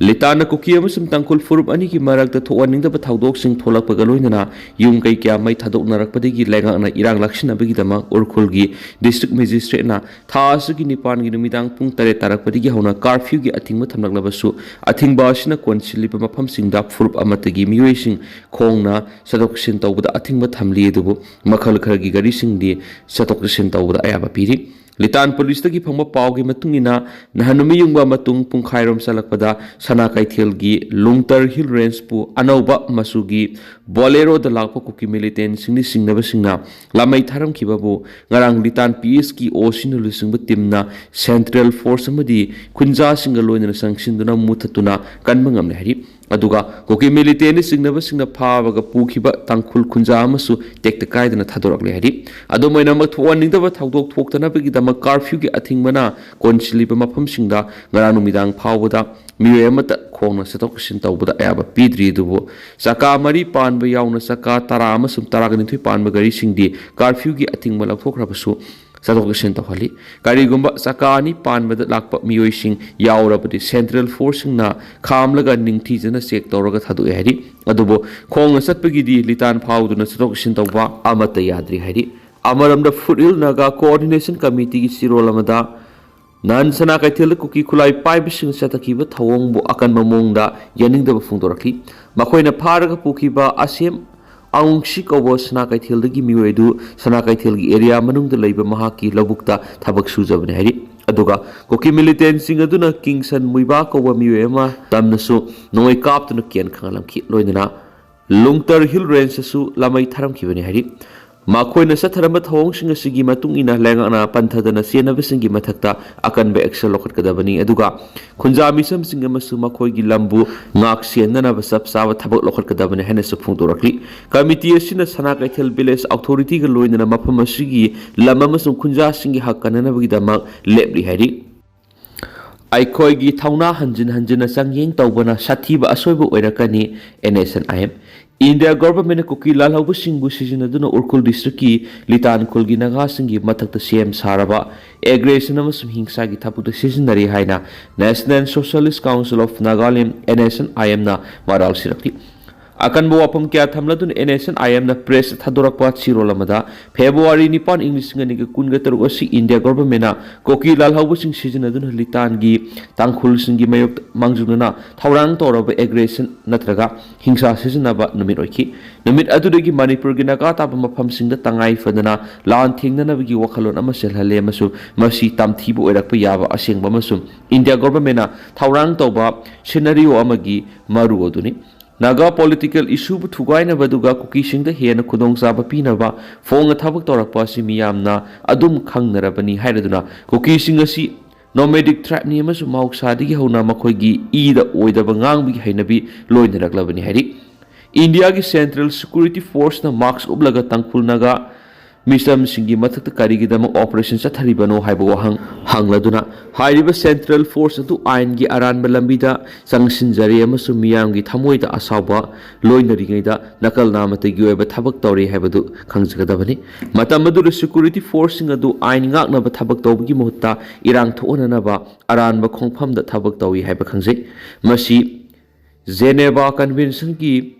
ꯂꯤꯇꯥꯟꯅ ꯀꯨꯀꯤ ꯑꯃꯁꯨꯡ ꯇꯥꯡꯈꯨꯜ ꯐꯨꯔꯨꯞ ꯑꯅꯤꯒꯤ ꯃꯔꯛꯇ ꯊꯣꯛꯍꯟꯅꯤꯡꯗꯕ ꯊꯧꯗꯣꯛꯁꯤꯡ ꯊꯣꯛꯂꯛꯄꯒ ꯂꯣꯏꯅꯅ ꯌꯨꯝ ꯀꯩ ꯀꯌꯥ ꯃꯩ ꯊꯥꯗꯣꯛꯅꯔꯛꯄꯗꯒꯤ ꯂꯩꯉꯥꯛꯅ ꯏꯔꯥꯡ ꯂꯥꯛꯁꯤꯟꯅꯕꯒꯤꯗꯃꯛ ꯎꯔꯈꯨꯜꯒꯤ ꯗꯤꯁꯇ꯭ꯔꯤꯛ ꯃꯦꯖꯤꯁꯇ꯭ꯔꯦꯠꯅ ꯊꯥ ꯑꯁꯤꯒꯤ ꯅꯤꯄꯥꯟꯒꯤ ꯅꯨꯃꯤꯗꯥꯡ ꯄꯨꯡ ꯇꯔꯦꯠ ꯇꯥꯔꯛꯄꯗꯒꯤ ꯍꯧꯅ ꯀꯥꯔꯐ꯭ꯌꯨꯒꯤ ꯑꯊꯤꯡꯕ ꯊꯝꯂꯛꯂꯕꯁꯨ, ꯑꯊꯤꯡꯕ ꯑꯁꯤꯅ ꯀꯣꯟꯁꯤꯜꯂꯤꯕ ꯃꯐꯝꯁꯤꯡꯗ ꯐꯨꯔꯨꯞ ꯑꯃꯠꯇꯒꯤ ꯃꯤꯑꯣꯏꯁꯤꯡ ꯈꯣꯡꯅ ꯆꯠꯊꯣꯛ ꯆꯠꯁꯤꯟ ꯇꯧꯕꯗ ꯑꯊꯤꯡꯕ ꯊꯝꯂꯤ꯫ ꯑꯗꯨꯕꯨ ꯃꯈꯜ ꯈꯔꯒꯤ ꯒꯥꯔꯤꯁꯤꯡꯗꯤ ꯆꯠꯊꯣꯛ ꯆꯠꯁꯤꯟ ꯇꯧꯕꯗ ꯑꯌꯥꯕ ꯄꯤꯔꯤ꯫ ꯂꯤꯇꯥꯟ ꯄꯨꯂꯤꯁꯇꯒꯤ ꯐꯪꯕ ꯄꯥꯎꯒꯤ ꯃꯇꯨꯡ ꯏꯟꯅ, ꯅꯍꯥꯟ ꯅꯨꯃꯤꯠ ꯌꯨꯡꯕ ꯃꯇꯨꯡ ꯄꯨꯡꯈꯥꯏꯔꯣꯝ ꯆꯠꯂꯛꯄꯗ ꯁꯅꯥ ꯀꯩꯊꯦꯜꯒꯤ ꯂꯨꯡꯇꯔ ꯍꯤꯜ ꯔꯦꯟꯖꯄꯨ ꯑꯅꯧꯕ ꯃꯆꯨꯒꯤ ꯕꯣꯂꯦꯔꯣꯗ ꯂꯥꯛꯄ ꯀꯨꯀꯤ ꯃꯤꯂꯤꯇꯦꯟꯁꯤꯡꯅ ꯆꯤꯡꯅꯕꯁꯤꯡꯅ ꯂꯥꯃꯩ ꯊꯥꯔꯝꯈꯤꯕꯕꯨ ꯉꯔꯥꯡ ꯂꯤꯇꯥꯟ ꯄꯤ ꯑꯦꯁꯀꯤ ꯑꯣ ꯁꯤꯅ ꯂꯨꯆꯤꯡꯕ ꯇꯤꯝꯅ ꯁꯦꯟꯇ꯭ꯔꯦꯜ ꯐꯣꯔꯁ ꯑꯃꯗꯤ ꯈꯨꯟꯖꯥꯁꯤꯡꯒ ꯂꯣꯏꯅꯅ ꯆꯪꯁꯤꯟꯗꯨꯅ ꯃꯨꯊꯠꯇꯨꯅ ꯀꯟꯕ ꯉꯝꯂꯦ ꯍꯥꯏꯔꯤ꯫ ꯑꯗꯨꯒ ꯀꯨꯀꯤ ꯃꯤꯂꯤꯇꯦꯟꯅ ꯆꯤꯡꯅꯕꯁꯤꯡꯅ ꯐꯥꯕꯒ ꯄꯨꯈꯤꯕ ꯇꯥꯡꯈꯨꯜ ꯈꯨꯟꯖꯥ ꯑꯃꯁꯨ ꯇꯦꯛꯇ ꯀꯥꯏꯗꯅ ꯊꯥꯗꯣꯔꯛꯂꯦ ꯍꯥꯏꯔꯤ꯫ ꯑꯗꯨꯝ ꯑꯣꯏꯅꯃꯛ, ꯊꯣꯛꯍꯟꯅꯤꯡꯗꯕ ꯊꯧꯗꯣꯛ ꯊꯣꯛꯇꯅꯕꯒꯤꯗꯃꯛ ꯀꯥꯔꯐ꯭ꯌꯨꯒꯤ ꯑꯊꯤꯡꯕꯅ ꯀꯣꯟꯁꯤꯜꯂꯤꯕ ꯃꯐꯝꯁꯤꯡꯗ ꯉꯔꯥꯡ ꯅꯨꯃꯤꯗꯥꯡ ꯐꯥꯎꯕꯗ ꯃꯤꯑꯣꯏ ꯑꯃꯠꯇ ꯈꯣꯡꯅ ꯆꯠꯊꯣꯛ ꯆꯠꯁꯤꯟ ꯇꯧꯕꯗ ꯑꯌꯥꯕ ꯄꯤꯗ꯭ꯔꯤ꯫ ꯑꯗꯨꯕꯨ ꯆꯀꯥ ꯃꯔꯤ ꯄꯥꯟꯕ ꯌꯥꯎꯅ ꯆꯀꯥ ꯇꯔꯥ ꯑꯃꯁꯨꯡ ꯇꯔꯥꯒ ꯅꯤꯊꯣꯏ ꯄꯥꯟꯕ ꯒꯥꯔꯤꯁꯤꯡꯗꯤ ꯀꯥꯔꯐ꯭ꯌꯨꯒꯤ ꯑꯊꯤꯡꯕ ꯂꯧꯊꯣꯛꯈ꯭ꯔꯕꯁꯨ ꯆꯠꯊꯣꯛ ꯆꯠꯁꯤꯟ ꯇꯧꯍꯜꯂꯤ꯫ ꯀꯔꯤꯒꯨꯝꯕ ꯆꯀꯥ ꯑꯅꯤ ꯄꯥꯟꯕꯗ ꯂꯥꯛꯄ ꯃꯤꯑꯣꯏꯁꯤꯡ ꯌꯥꯎꯔꯕꯗꯤ ꯁꯦꯟꯇ꯭ꯔꯦꯜ ꯐꯣꯔꯁꯁꯤꯡꯅ ꯈꯥꯝꯂꯒ ꯅꯤꯡꯊꯤꯖꯅ ꯆꯦꯛ ꯇꯧꯔꯒ ꯊꯥꯗꯣꯛꯑꯦ ꯍꯥꯏꯔꯤ꯫ ꯑꯗꯨꯕꯨ ꯈꯣꯡꯅ ꯆꯠꯄꯒꯤꯗꯤ ꯂꯤꯇꯥꯟ ꯐꯥꯎꯗꯨꯅ ꯆꯠꯊꯣꯛ ꯆꯠꯁꯤꯟ ꯇꯧꯕ ꯑꯃꯠꯇ ꯌꯥꯗ꯭ꯔꯤ ꯍꯥꯏꯔꯤ꯫ ꯑꯃꯔꯣꯝꯗ, ꯐꯨꯠꯍꯤꯜ ꯅꯥꯒꯥ ꯀꯣꯑꯣꯔꯗꯤꯅꯦꯁꯟ ꯀꯃꯤꯇꯤꯒꯤ ꯆꯦꯔꯣꯜ ꯑꯃꯗ, ꯅꯍꯥꯟ ꯁꯅꯥ ꯀꯩꯊꯦꯜꯗ ꯀꯨꯀꯤ ꯈꯨꯠꯂꯥꯏ ꯄꯥꯏꯕꯁꯤꯡꯅ ꯆꯠꯊꯈꯤꯕ ꯊꯧꯑꯣꯡꯕꯨ ꯑꯀꯟꯕ ꯃꯑꯣꯡꯗ ꯌꯥꯅꯤꯡꯗꯕ ꯐꯣꯡꯗꯣꯔꯛꯈꯤ꯫ ꯃꯈꯣꯏꯅ ꯐꯥꯔꯒ ꯄꯨꯈꯤꯕ ꯑꯁꯦꯝ ꯑꯥꯎꯡꯁꯤ ꯀꯧꯕ ꯁꯅꯥ ꯀꯩꯊꯦꯜꯗꯒꯤ ꯃꯤꯑꯣꯏ ꯑꯗꯨ ꯁꯅꯥ ꯀꯩꯊꯦꯜꯒꯤ ꯑꯦꯔꯤꯌꯥ ꯃꯅꯨꯡꯗ ꯂꯩꯕ ꯃꯍꯥꯛꯀꯤ ꯂꯧꯕꯨꯛꯇ ꯊꯕꯛ ꯁꯨꯖꯕꯅꯤ ꯍꯥꯏꯔꯤ꯫ ꯑꯗꯨꯒ ꯀꯨꯀꯤ ꯃꯤꯂꯤꯇꯦꯟꯁꯤꯡ ꯑꯗꯨꯅ ꯀꯤꯡꯁꯟ ꯃꯨꯏꯕꯥ ꯀꯧꯕ ꯃꯤꯑꯣꯏ ꯑꯃ ꯇꯝꯅꯁꯨ ꯅꯣꯡꯃꯩ ꯀꯥꯞꯇꯨꯅ ꯀꯤꯌꯥꯟ ꯈꯪꯍꯜꯂꯝꯈꯤ꯫ ꯂꯣꯏꯅꯅ ꯂꯨꯡꯇꯔ ꯍꯤꯜ ꯔꯦꯟꯖꯇꯁꯨ ꯂꯥꯃꯩ ꯊꯥꯔꯝꯈꯤꯕꯅꯤ ꯍꯥꯏꯔꯤ꯫ ꯃꯈꯣꯏꯅ ꯆꯠꯊꯔꯝꯕ ꯊꯧꯑꯣꯡꯁꯤꯡ ꯑꯁꯤꯒꯤ ꯃꯇꯨꯡ ꯏꯟꯅ ꯂꯩꯉꯥꯛꯅ ꯄꯟꯊꯗꯅ ꯆꯦꯟꯅꯕꯁꯤꯡꯒꯤ ꯃꯊꯛꯇ ꯑꯀꯟꯕ action ꯂꯧꯈꯠꯀꯗꯕꯅꯤ꯫ ꯑꯗꯨꯒ ꯈꯨꯟꯖꯥ ꯃꯤꯆꯝꯁꯤꯡ ꯑꯃꯁꯨꯡ ꯃꯈꯣꯏꯒꯤ ꯂꯝꯕꯨ ꯉꯥꯛ ꯁꯦꯟꯅꯅꯕ ꯆꯞ ꯆꯥꯕ ꯊꯕꯛ ꯂꯧꯈꯠꯀꯗꯕꯅꯤ ꯍꯥꯏꯅꯁꯨ ꯐꯣꯡꯗꯣꯔꯛꯂꯤ꯫ ꯀꯃꯤꯇꯤ ꯑꯁꯤꯅ ꯁꯅꯥ ꯀꯩꯊꯦꯜ ꯚꯤꯂꯦꯖ ꯑꯣꯊꯣꯔꯤꯇꯤꯒ ꯂꯣꯏꯅꯅ ꯃꯐꯝ ꯑꯁꯤꯒꯤ ꯂꯝ ꯑꯃꯁꯨꯡ ꯈꯨꯟꯖꯥꯁꯤꯡꯒꯤ ꯍꯛ ꯀꯟꯅꯅꯕꯒꯤꯗꯃꯛ ꯂꯦꯞꯂꯤ ꯍꯥꯏꯔꯤ꯫ ꯑꯩꯈꯣꯏꯒꯤ ꯊꯧꯅꯥ ꯍꯟꯖꯤꯟ ꯍꯟꯖꯤꯟꯅ ꯆꯥꯡꯌꯦꯡ ꯇꯧꯕꯅ ꯁꯥꯊꯤꯕ ꯑꯁꯣꯏꯕ ꯑꯣꯏꯔꯛꯀꯅꯤ, N S N I M. India ꯒꯣꯚꯔꯟꯃꯦꯟꯠꯅ ꯀꯨꯀꯤ ꯂꯥꯜꯍꯧꯕꯁꯤꯡꯕꯨ ꯁꯤꯖꯤꯟꯅꯗꯨꯅ ꯎꯈ꯭ꯔꯨꯜ ꯗꯤꯁꯇ꯭ꯔꯤꯛꯀꯤ ꯂꯤꯇꯥꯟ ꯈꯨꯜꯒꯤ ꯅꯥꯒꯥꯁꯤꯡꯒꯤ ꯃꯊꯛꯇ ꯁꯦꯝ ꯁꯥꯔꯕ ꯑꯦꯒ꯭ꯔꯦꯁꯟ ꯑꯃꯁꯨꯡ ꯍꯤꯡꯁꯥꯒꯤ ꯊꯕꯛꯇ ꯁꯤꯖꯤꯟꯅꯔꯤ ꯍꯥꯏꯅ National Socialist Council of Nagaland, N S N I M ꯅ ꯃꯔꯥꯜ ꯁꯤꯔꯛꯂꯤ꯫ ꯑꯀꯟꯕ ꯋꯥꯐꯝ ꯀꯌꯥ ꯊꯝꯂꯗꯨꯅ N S N I M ꯅ ꯄ꯭ꯔꯦꯁꯇ ꯊꯥꯗꯣꯔꯛꯄ ꯆꯦꯔꯣꯜ ꯑꯃꯗ, ꯐꯦꯕ꯭ꯔꯨꯋꯥꯔꯤ ꯅꯤꯄꯥꯟ, ꯏꯪ ꯂꯤꯁꯤꯡ ꯑꯅꯤꯒ ꯀꯨꯟꯒ ꯇꯔꯨꯛ ꯑꯁꯤ ꯏꯟꯗꯤꯌꯥ ꯒꯣꯚꯔꯟꯃꯦꯟꯠꯅ ꯀꯨꯀꯤ ꯂꯥꯜꯍꯧꯕꯁꯤꯡ ꯁꯤꯖꯤꯟꯅꯗꯨꯅ ꯂꯤꯇꯥꯟꯒꯤ ꯇꯥꯡꯈꯨꯜꯁꯤꯡꯒꯤ ꯃꯥꯌꯣꯛꯇ ꯃꯥꯡꯖꯧꯅꯅ ꯊꯧꯔꯥꯡ ꯇꯧꯔꯕ ꯑꯦꯒ꯭ꯔꯦꯁꯟ ꯅꯠꯇ꯭ꯔꯒ ꯍꯤꯡꯁꯥ ꯁꯤꯖꯤꯟꯅꯕ ꯅꯨꯃꯤꯠ ꯑꯣꯏꯈꯤ꯫ ꯅꯨꯃꯤꯠ ꯑꯗꯨꯗꯒꯤ ꯃꯅꯤꯄꯨꯔꯒꯤ ꯅꯥꯒꯥ ꯇꯥꯕ ꯃꯐꯝꯁꯤꯡꯗ ꯇꯉꯥꯏ ꯐꯗꯅ ꯂꯥꯟ ꯊꯦꯡꯅꯅꯕꯒꯤ ꯋꯥꯈꯜꯂꯣꯟ ꯑꯃ ꯆꯦꯜꯍꯜꯂꯦ ꯑꯃꯁꯨꯡ ꯃꯁꯤ ꯇꯝꯊꯤꯕ ꯑꯣꯏꯔꯛꯄ ꯌꯥꯕ ꯑꯁꯦꯡꯕ ꯑꯃꯁꯨꯡ ꯏꯟꯗꯤꯌꯥ ꯒꯣꯚꯔꯟꯃꯦꯟꯠꯅ ꯊꯧꯔꯥꯡ ꯇꯧꯕ ꯁꯤꯅꯔꯤꯑꯣ ꯑꯃꯒꯤ ꯃꯔꯨ ꯑꯗꯨꯅꯤ꯫ ꯅꯥꯒꯥ ꯄꯣꯂꯤꯇꯤꯀꯦꯜ ꯏꯁꯨꯕꯨ ꯊꯨꯒꯥꯏꯅꯕ ꯑꯗꯨꯒ ꯀꯨꯀꯤꯁꯤꯡꯗ ꯍꯦꯟꯅ ꯈꯨꯗꯣꯡꯆꯥꯕ ꯄꯤꯅꯕ ꯐꯣꯡꯅ ꯊꯕꯛ ꯇꯧꯔꯛꯄ ꯑꯁꯤ ꯃꯤꯌꯥꯝꯅ ꯑꯗꯨꯝ ꯈꯪꯅꯔꯕꯅꯤ ꯍꯥꯏꯔꯗꯨꯅ ꯀꯨꯀꯤꯁꯤꯡ ꯑꯁꯤ ꯅꯣꯃꯦꯗꯤꯛ ꯇ꯭ꯔꯥꯏꯕꯅꯤ ꯑꯃꯁꯨꯡ ꯃꯍꯧꯁꯥꯗꯒꯤ ꯍꯧꯅ ꯃꯈꯣꯏꯒꯤ ꯏꯗ ꯑꯣꯏꯗꯕ ꯉꯥꯡꯕꯒꯤ ꯍꯩꯅꯕꯤ ꯂꯣꯏꯅꯔꯛꯂꯕꯅꯤ ꯍꯥꯏꯔꯤ꯫ ꯏꯟꯗꯤꯌꯥꯒꯤ ꯁꯦꯟꯇ꯭ꯔꯦꯜ ꯁꯦꯀ꯭ꯌꯨꯔꯤꯇꯤ ꯐꯣꯔꯁꯅ ꯃꯥꯁꯛ ꯎꯞꯂꯒ ꯇꯥꯡꯈꯨꯜ ꯅꯥꯒꯥ ꯃꯤꯆꯝꯁꯤꯡꯒꯤ ꯃꯊꯛꯇ ꯀꯔꯤꯒꯤꯗꯃꯛ ꯑꯣꯄꯔꯦꯁꯟ ꯆꯠꯊꯔꯤꯕꯅꯣ ꯍꯥꯏꯕ ꯋꯥꯍꯪ ꯍꯪꯂꯗꯨꯅ, ꯍꯥꯏꯔꯤꯕ ꯁꯦꯟꯇ꯭ꯔꯦꯜ ꯐꯣꯔꯁ ꯑꯗꯨ ꯑꯥꯏꯟꯒꯤ ꯑꯔꯥꯟꯕ ꯂꯝꯕꯤꯗ ꯆꯪꯁꯤꯟꯖꯔꯦ ꯑꯃꯁꯨꯡ ꯃꯤꯌꯥꯝꯒꯤ ꯊꯃꯣꯏꯗ ꯑꯁꯥꯎꯕ ꯂꯣꯏꯅꯔꯤꯉꯩꯗ ꯅꯥꯀꯜ ꯅꯥꯃꯠꯇꯒꯤ ꯑꯣꯏꯕ ꯊꯕꯛ ꯇꯧꯔꯤ ꯍꯥꯏꯕꯗꯨ ꯈꯪꯖꯒꯗꯕꯅꯤ꯫ ꯃꯇꯝ ꯑꯗꯨꯗ ꯁꯦꯀ꯭ꯌꯨꯔꯤꯇꯤ ꯐꯣꯔꯁꯁꯤꯡ ꯑꯗꯨ ꯑꯥꯏꯟ ꯉꯥꯛꯅꯕ ꯊꯕꯛ ꯇꯧꯕꯒꯤ ꯃꯍꯨꯠꯇ ꯏꯔꯥꯡ ꯊꯣꯛꯍꯟꯅꯅꯕ ꯑꯔꯥꯟꯕ ꯈꯣꯡꯐꯝꯗ ꯊꯕꯛ ꯇꯧꯏ ꯍꯥꯏꯕ ꯈꯪꯖꯩ꯫ ꯃꯁꯤ ꯖꯦꯅꯦꯚꯥ ꯀꯟꯚꯦꯟꯁꯟꯒꯤ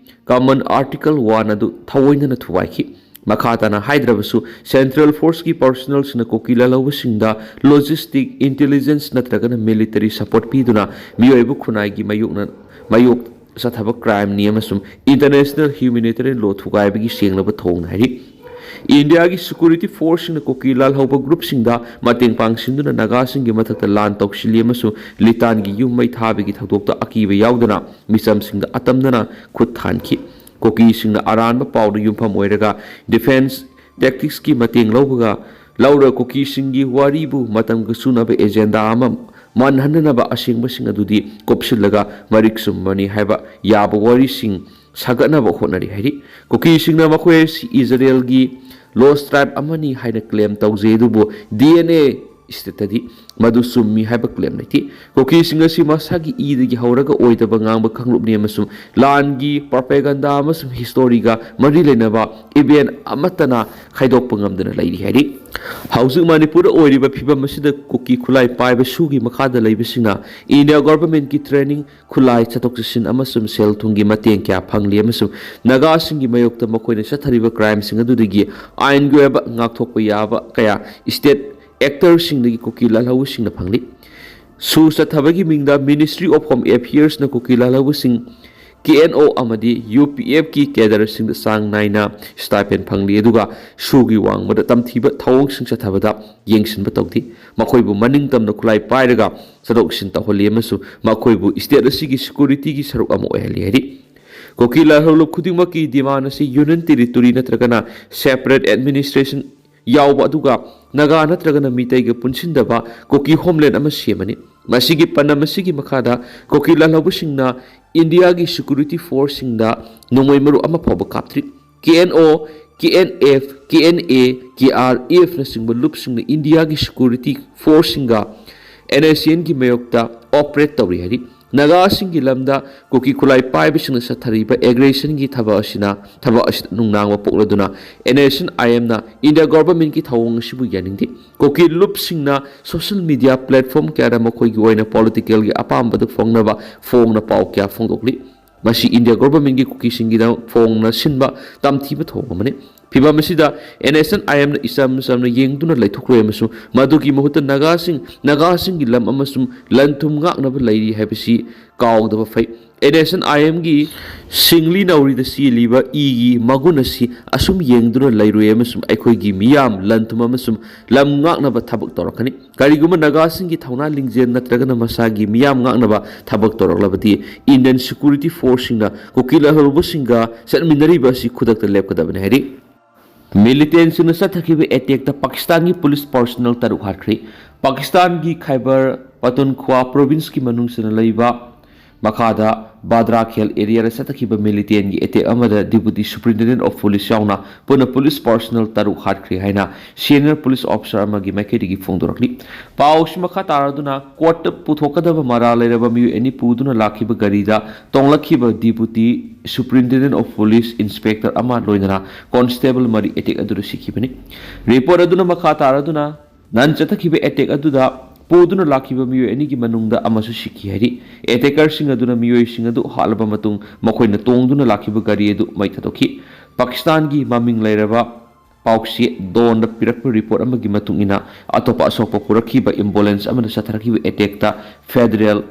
ꯀꯃꯟ ꯑꯥꯔꯇꯤꯀꯜ ꯋꯥꯟ ꯑꯗꯨ ꯊꯑꯣꯏꯅꯅ ꯊꯨꯒꯥꯏꯈꯤ꯫ ꯃꯈꯥ ꯇꯥꯅ ꯍꯥꯏꯗ꯭ꯔꯕꯁꯨ, ꯁꯦꯟꯇ꯭ꯔꯦꯜ ꯐꯣꯔꯁꯀꯤ ꯄꯔꯁꯣꯅꯦꯜꯁꯤꯡꯅ ꯀꯨꯀꯤ ꯂꯥꯜꯍꯧꯕꯁꯤꯡꯗ ꯂꯣꯖꯤꯁꯇꯤꯛ, ꯏꯟꯇꯦꯂꯤꯖꯦꯟꯁ ꯅꯠꯇ꯭ꯔꯒꯅ ꯃꯤꯂꯤꯇꯔꯤ ꯁꯄꯣꯔꯠ ꯄꯤꯗꯨꯅ ꯃꯤꯑꯣꯏꯕ ꯈꯨꯟꯅꯥꯏꯒꯤ ꯃꯥꯌꯣꯛꯅ-, ꯃꯥꯌꯣꯛ ꯆꯠꯊꯕ ꯀ꯭ꯔꯥꯏꯝꯅꯤ ꯑꯃꯁꯨꯡ ꯏꯟꯇꯔꯅꯦꯁꯅꯦꯜ ꯍ꯭ꯌꯨꯃꯦꯅꯤꯇꯦꯔꯤꯌꯟ ꯂꯣ ꯊꯨꯒꯥꯏꯕꯒꯤ ꯁꯦꯡꯂꯕ ꯊꯧꯑꯣꯡꯅꯤ ꯍꯥꯏꯔꯤ꯫ ꯏꯟꯗꯤꯌꯥꯒꯤ ꯁꯦꯀ꯭ꯌꯨꯔꯤꯇꯤ ꯐꯣꯔꯁꯁꯤꯡꯅ ꯀꯨꯀꯤ ꯂꯥꯜꯍꯧꯕ ꯒ꯭ꯔꯨꯞꯁꯤꯡꯗ ꯃꯇꯦꯡ ꯄꯥꯡꯁꯤꯟꯗꯨꯅ ꯅꯥꯒꯥꯁꯤꯡꯒꯤ ꯃꯊꯛꯇ ꯂꯥꯟ ꯇꯧꯁꯤꯜꯂꯤ ꯑꯃꯁꯨꯡ ꯂꯤꯇꯥꯟꯒꯤ ꯌꯨꯝ ꯃꯩ ꯊꯥꯕꯒꯤ ꯊꯧꯗꯣꯛꯇ ꯑꯀꯤꯕ ꯌꯥꯎꯗꯅ ꯃꯤꯆꯝꯁꯤꯡꯗ ꯑꯇꯝꯅꯅ ꯈꯨꯠ ꯊꯥꯟꯈꯤ꯫ ꯀꯨꯀꯤꯁꯤꯡꯅ ꯑꯔꯥꯟꯕ ꯄꯥꯎꯗ ꯌꯨꯝꯐꯝ ꯑꯣꯏꯔꯒ ꯗꯤꯐꯦꯟꯁ ꯇꯦꯛꯇꯤꯛꯁꯀꯤ ꯃꯇꯦꯡ ꯂꯧꯕꯒ ꯂꯧꯔ ꯀꯨꯀꯤꯁꯤꯡꯒꯤ ꯋꯥꯔꯤꯕꯨ ꯃꯇꯝꯒ ꯆꯨꯅꯕ ꯑꯦꯖꯦꯟꯗꯥ ꯑꯃ ꯃꯥꯟꯍꯟꯅꯅꯕ ꯑꯁꯦꯡꯕꯁꯤꯡ ꯑꯗꯨꯗꯤ ꯀꯨꯞꯁꯤꯜꯂꯒ ꯃꯔꯤꯛ ꯆꯨꯝꯕꯅꯤ ꯍꯥꯏꯕ ꯌꯥꯕ ꯋꯥꯔꯤꯁꯤꯡ ꯁꯥꯒꯠꯅꯕ ꯍꯣꯠꯅꯔꯤ ꯍꯥꯏꯔꯤ꯫ ꯀꯨꯀꯤꯁꯤꯡꯅ ꯃꯈꯣꯏ ꯑꯁꯤ ꯏꯖꯔꯦꯜꯒꯤ ꯂꯣꯁ ꯇ꯭ꯔꯥꯏꯕ ꯑꯃꯅꯤ ꯍꯥꯏꯅ ꯀ꯭ꯂꯦꯝ ꯇꯧꯖꯩ, ꯑꯗꯨꯕꯨ ꯗꯤ ꯑꯦꯟ ꯑꯦ stateꯇꯗꯤ ꯃꯗꯨ ꯆꯨꯝꯃꯤ ꯍꯥꯏꯕ claim ꯂꯩꯇꯦ꯫ ꯀꯨꯀꯤꯁꯤꯡ ꯑꯁꯤ ꯃꯁꯥꯒꯤ ꯏꯗꯒꯤ ꯍꯧꯔꯒ ꯑꯣꯏꯗꯕ ꯉꯥꯡꯕ ꯀꯥꯡꯂꯨꯞꯅꯤ ꯑꯃꯁꯨꯡ ꯂꯥꯟꯒꯤ propaganda ꯑꯃꯁꯨꯡ historyꯒ ꯃꯔꯤ ꯂꯩꯅꯕ event ꯑꯃꯠꯇꯅ ꯈꯥꯏꯗꯣꯛꯄ ꯉꯝꯗꯅ ꯂꯩꯔꯤ ꯍꯥꯏꯔꯤ꯫ ꯍꯧꯖꯤꯛ ꯃꯅꯤꯄꯨꯔꯗ ꯑꯣꯏꯔꯤꯕ ꯐꯤꯕꯝ ꯑꯁꯤꯗ ꯀꯨꯀꯤ ꯈꯨꯠꯂꯥꯏ ꯄꯥꯏꯕ ꯁꯨꯒꯤ ꯃꯈꯥꯗ ꯂꯩꯕꯁꯤꯡꯅ India governmentꯀꯤ training, ꯈꯨꯠꯂꯥꯏ, ꯆꯠꯊꯣꯛ ꯆꯠꯁꯤꯟ ꯑꯃꯁꯨꯡ ꯁꯦꯜ ꯊꯨꯝꯒꯤ ꯃꯇꯦꯡ ꯀꯌꯥ ꯐꯪꯂꯤ ꯑꯃꯁꯨꯡ ꯅꯥꯒꯥꯁꯤꯡꯒꯤ ꯃꯥꯌꯣꯛꯇ ꯃꯈꯣꯏꯅ ꯆꯠꯊꯔꯤꯕ crimeꯁꯤꯡ ꯑꯗꯨꯗꯒꯤ ꯑꯥꯏꯟꯒꯤ ꯑꯣꯏꯕ ꯉꯥꯛꯊꯣꯛꯄ ꯌꯥꯕ ꯀꯌꯥ state actorꯁꯤꯡꯗꯒꯤ ꯀꯨꯀꯤ ꯂꯥꯜꯍꯧꯕꯁꯤꯡꯅ ꯐꯪꯂꯤ꯫ ꯁꯨ ꯆꯠꯊꯕꯒꯤ ꯃꯤꯡꯗ Ministry of Home Affairsꯅ Kuki ꯂꯥꯜꯍꯧꯕꯁꯤꯡ, KNO ꯑꯃꯗꯤ UPFꯀꯤ cadreꯁꯤꯡꯗ ꯆꯥꯡ ꯅꯥꯏꯅ stipend ꯐꯪꯂꯤ, ꯑꯗꯨꯒ ꯁꯨꯒꯤ ꯋꯥꯡꯃꯗ ꯇꯝꯊꯤꯕ ꯊꯧꯑꯣꯡꯁꯤꯡ ꯆꯠꯊꯕꯗ ꯌꯦꯡꯁꯤꯟꯕ ꯇꯧꯗꯦ꯫ ꯃꯈꯣꯏꯕꯨ ꯃꯅꯤꯡ ꯇꯝꯅ ꯈꯨꯠꯂꯥꯏ ꯄꯥꯏꯔꯒ ꯆꯠꯊꯣꯛ ꯆꯠꯁꯤꯟ ꯇꯧꯍꯜꯂꯤ ꯑꯃꯁꯨꯡ ꯃꯈꯣꯏꯕꯨ state ꯑꯁꯤꯒꯤ securityꯒꯤ ꯁꯔꯨꯛ ꯑꯃ ꯑꯣꯏꯍꯜꯂꯤ ꯍꯥꯏꯔꯤ꯫ ꯀꯨꯀꯤ ꯂꯥꯜꯍꯧꯂꯨꯞ ꯈꯨꯗꯤꯡꯃꯛꯀꯤ demand ꯑꯁꯤ Union Territory ꯅꯠꯇ꯭ꯔꯒꯅ separate administration ꯌꯥꯎꯕ, ꯑꯗꯨꯒ ꯅꯥꯒꯥ ꯅꯠꯇ꯭ꯔꯒꯅ ꯃꯤꯇꯩꯒ ꯄꯨꯟꯁꯤꯟꯗꯕ ꯀꯨꯀꯤ homeland ꯑꯃ ꯁꯦꯝꯕꯅꯤ꯫ ꯃꯁꯤꯒꯤ ꯄꯥꯟꯗꯝ ꯑꯁꯤꯒꯤ ꯃꯈꯥꯗ ꯀꯨꯀꯤ ꯂꯥꯜꯍꯧꯕꯁꯤꯡꯅ Indiaꯒꯤ security forceꯁꯤꯡꯗ ꯅꯣꯡꯃꯩ ꯃꯔꯨ ꯑꯃ ꯐꯥꯎꯕ ꯀꯥꯞꯇ꯭ꯔꯤ꯫ KNO, KNF, KNA, KRFꯅꯆꯤꯡꯕ ꯂꯨꯞꯁꯤꯡꯅ Indiaꯒꯤ security forceꯁꯤꯡꯒ NSCNꯒꯤ ꯃꯥꯌꯣꯛꯇ operate ꯇꯧꯔꯤ ꯍꯥꯏꯔꯤ꯫ ꯅꯥꯒꯥꯁꯤꯡꯒꯤ ꯂꯝꯗ ꯀꯨꯀꯤ ꯈꯨꯠꯂꯥꯏ ꯄꯥꯏꯕꯁꯤꯡꯅ ꯆꯠꯊꯔꯤꯕ aggressionꯒꯤ ꯊꯕꯛ ꯑꯁꯤꯅ, ꯊꯕꯛ ꯑꯁꯤꯗ ꯅꯨꯡꯅꯥꯡꯕ ꯄꯣꯛꯂꯗꯨꯅ NSCN-IMꯅ India governmentꯀꯤ ꯊꯧꯑꯣꯡ ꯑꯁꯤꯕꯨ ꯌꯥꯅꯤꯡꯗꯦ꯫ ꯀꯨꯀꯤ ꯂꯨꯞꯁꯤꯡꯅ social media platform ꯀꯌꯥꯗ ꯃꯈꯣꯏꯒꯤ ꯑꯣꯏꯅ politicalꯒꯤ ꯑꯄꯥꯝꯕꯗꯨ ꯐꯣꯡꯅꯕ ꯐꯣꯡꯅ ꯄꯥꯎ ꯀꯌꯥ ꯐꯣꯡꯗꯣꯛꯂꯤ꯫ ꯃꯁꯤ India governmentꯀꯤ ꯀꯨꯀꯤꯁꯤꯡꯒꯤꯗꯃꯛ ꯐꯣꯡꯅ ꯁꯤꯟꯕ ꯇꯝꯊꯤꯕ ꯊꯧꯑꯣꯡ ꯑꯃꯅꯤ꯫ ꯐꯤꯚꯝ ꯑꯁꯤꯗ NSCN-IMꯅ ꯏꯆꯝ ꯆꯝꯅ ꯌꯦꯡꯗꯨꯅ ꯂꯩꯊꯣꯛꯂꯣꯏ ꯑꯃꯁꯨꯡ ꯃꯗꯨꯒꯤ ꯃꯍꯨꯠꯇ ꯅꯥꯒꯥꯁꯤꯡ, ꯅꯥꯒꯥꯁꯤꯡꯒꯤ ꯂꯝ ꯑꯃꯁꯨꯡ ꯂꯟ ꯊꯨꯝ ꯉꯥꯛꯅꯕ ꯂꯩꯔꯤ ꯍꯥꯏꯕꯁꯤ ꯀꯥꯎꯗꯕ ꯐꯩ꯫ NSCN-IMꯒꯤ ꯁꯤꯡꯂꯤ ꯅꯥꯎꯔꯤꯗ ꯆꯦꯜꯂꯤꯕ ꯏꯒꯤ ꯃꯒꯨꯟ ꯑꯁꯤ ꯑꯁꯨꯝ ꯌꯦꯡꯗꯨꯅ ꯂꯩꯔꯣꯏ ꯑꯃꯁꯨꯡ ꯑꯩꯈꯣꯏꯒꯤ ꯃꯤꯌꯥꯝ, ꯂꯟ ꯊꯨꯝ ꯑꯃꯁꯨꯡ ꯂꯝ ꯉꯥꯛꯅꯕ ꯊꯕꯛ ꯇꯧꯔꯛꯀꯅꯤ꯫ ꯀꯔꯤꯒꯨꯝꯕ ꯅꯥꯒꯥꯁꯤꯡꯒꯤ ꯊꯧꯅꯥ ꯂꯤꯡꯖꯦꯜ ꯅꯠꯇ꯭ꯔꯒꯅ ꯃꯁꯥꯒꯤ ꯃꯤꯌꯥꯝ ꯉꯥꯛꯅꯕ ꯊꯕꯛ ꯇꯧꯔꯛꯂꯕꯗꯤ Indian security forceꯁꯤꯡꯅ ꯀꯨꯀꯤ ꯂꯥꯜꯍꯧꯕꯁꯤꯡꯒ ꯆꯠꯃꯤꯟꯅꯔꯤꯕ ꯑꯁꯤ ꯈꯨꯗꯛꯇ ꯂꯦꯞꯀꯗꯕꯅꯤ ꯍꯥꯏꯔꯤ꯫ Militantꯁꯤꯡꯅ ꯆꯠꯊꯈꯤꯕ attackꯇ ꯄꯥꯀꯤꯁꯇꯥꯟꯒꯤ police personnel ꯇꯔꯨꯛ ꯍꯥꯠꯈ꯭ꯔꯤ꯫ ꯄꯥꯀꯤꯁꯇꯥꯟꯒꯤ Khyber Pakhtunkhwa provinceꯀꯤ ꯃꯅꯨꯡ ꯆꯟꯅ ꯂꯩꯕ ꯃꯈꯥꯗ ꯕꯥꯗ꯭ꯔꯥ ꯈꯦꯜ ꯑꯦꯔꯤꯌꯥꯗ ꯆꯠꯊꯈꯤꯕ ꯃꯤꯂꯤꯇꯦꯟꯒꯤ ꯑꯦꯇꯦꯛ ꯑꯃꯗ Deputy Superintendent of Police ꯌꯥꯎꯅ ꯄꯨꯟꯅ ꯄꯨꯂꯤꯁ ꯄꯥꯔꯁꯅꯦꯜ ꯇꯔꯨꯛ ꯍꯥꯠꯈ꯭ꯔꯦ ꯍꯥꯏꯅ ꯁꯦꯅꯤꯌꯔ ꯄꯨꯂꯤꯁ ꯑꯣꯐꯤꯁꯥꯔ ꯑꯃꯒꯤ ꯃꯥꯏꯀꯩꯗꯒꯤ ꯐꯣꯡꯗꯣꯔꯛꯂꯤ꯫ ꯄꯥꯎꯁꯤ ꯃꯈꯥ ꯇꯥꯔꯗꯨꯅ, ꯀꯣꯔꯠꯇ ꯄꯨꯊꯣꯛꯀꯗꯕ ꯃꯔꯥꯜ ꯂꯩꯔꯕ ꯃꯤꯑꯣꯏ ꯑꯅꯤ ꯄꯨꯗꯨꯅ ꯂꯥꯛꯈꯤꯕ ꯒꯥꯔꯤꯗ ꯇꯣꯡꯂꯛꯈꯤꯕ Deputy Superintendent of Police inspector ꯑꯃ ꯂꯣꯏꯅꯅ ꯀꯣꯟꯁꯇꯦꯕꯜ ꯃꯔꯤ ꯑꯦꯇꯦꯛ ꯑꯗꯨꯗ ꯁꯤꯈꯤꯕꯅꯤ꯫ ꯔꯤꯄꯣꯔꯠ ꯑꯗꯨꯅ ꯃꯈꯥ ꯇꯥꯔꯗꯨꯅ, ꯅꯍꯥꯟ ꯆꯠꯊꯈꯤꯕ ꯑꯦꯇꯦꯛ ꯑꯗꯨꯗ ꯄꯨꯗꯨꯅ ꯂꯥꯛꯈꯤꯕ ꯃꯤꯑꯣꯏ ꯑꯅꯤꯒꯤ ꯃꯅꯨꯡꯗ ꯑꯃꯁꯨ ꯁꯤꯈꯤ ꯍꯥꯏꯔꯤ꯫ ꯑꯦꯇꯦꯀꯔꯁꯤꯡ ꯑꯗꯨꯅ ꯃꯤꯑꯣꯏꯁꯤꯡ ꯑꯗꯨ ꯍꯥꯠꯂꯕ ꯃꯇꯨꯡ, ꯃꯈꯣꯏꯅ ꯇꯣꯡꯗꯨꯅ ꯂꯥꯛꯈꯤꯕ ꯒꯥꯔꯤ ꯑꯗꯨ ꯃꯩ ꯊꯥꯗꯣꯛꯈꯤ꯫ ꯄꯥꯀꯤꯁꯇꯥꯟꯒꯤ ꯃꯃꯤꯡ ꯂꯩꯔꯕ ꯄꯥꯎꯆꯦ ꯗꯣꯟꯗ ꯄꯤꯔꯛꯄ ꯔꯤꯄꯣꯔꯠ ꯑꯃꯒꯤ ꯃꯇꯨꯡ ꯏꯟꯅ, ꯑꯇꯣꯞꯄ ꯑꯁꯣꯛꯄ ꯄꯨꯔꯛꯈꯤꯕ ꯑꯦꯝꯕꯨꯂꯦꯟꯁ ꯑꯃꯗ ꯆꯠꯊꯔꯛꯈꯤꯕ ꯑꯦꯇꯦꯛꯇ ꯐꯦꯗꯔꯦꯜ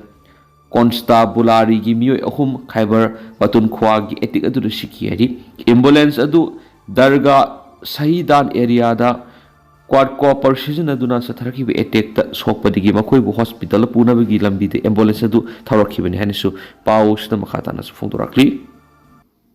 ꯀꯣꯟꯁꯇꯥꯕꯨꯂꯥꯔꯤꯒꯤ ꯃꯤꯑꯣꯏ ꯑꯍꯨꯝ ꯈꯥꯏꯕꯔ ꯄꯇꯨꯟꯈ꯭ꯋꯥꯒꯤ ꯑꯦꯇꯦꯛ ꯑꯗꯨꯗ ꯁꯤꯈꯤ ꯍꯥꯏꯔꯤ꯫ ꯑꯦꯝꯕꯨꯂꯦꯟꯁ ꯑꯗꯨ ꯗꯔꯒꯥ ꯁꯍꯤꯗꯥꯟ ꯑꯦꯔꯤꯌꯥꯗ ꯀ꯭ꯋꯥꯗ ꯀꯣꯄꯔ ꯁꯤꯖꯤꯟꯅꯗꯨꯅ ꯆꯠꯊꯔꯛꯈꯤꯕ ꯑꯦꯇꯦꯛꯇ ꯁꯣꯛꯄꯗꯒꯤ ꯃꯈꯣꯏꯕꯨ ꯍꯣꯁꯄꯤꯇꯥꯜꯗ ꯄꯨꯅꯕꯒꯤ ꯂꯝꯕꯤꯗ ꯑꯦꯝꯕꯨꯂꯦꯟꯁ ꯑꯗꯨ ꯊꯧꯔꯛꯈꯤꯕꯅꯤ ꯍꯥꯏꯅꯁꯨ ꯄꯥꯎꯁꯤꯗ ꯃꯈꯥ ꯇꯥꯅꯁꯨ ꯐꯣꯡꯗꯣꯔꯛꯂꯤ꯫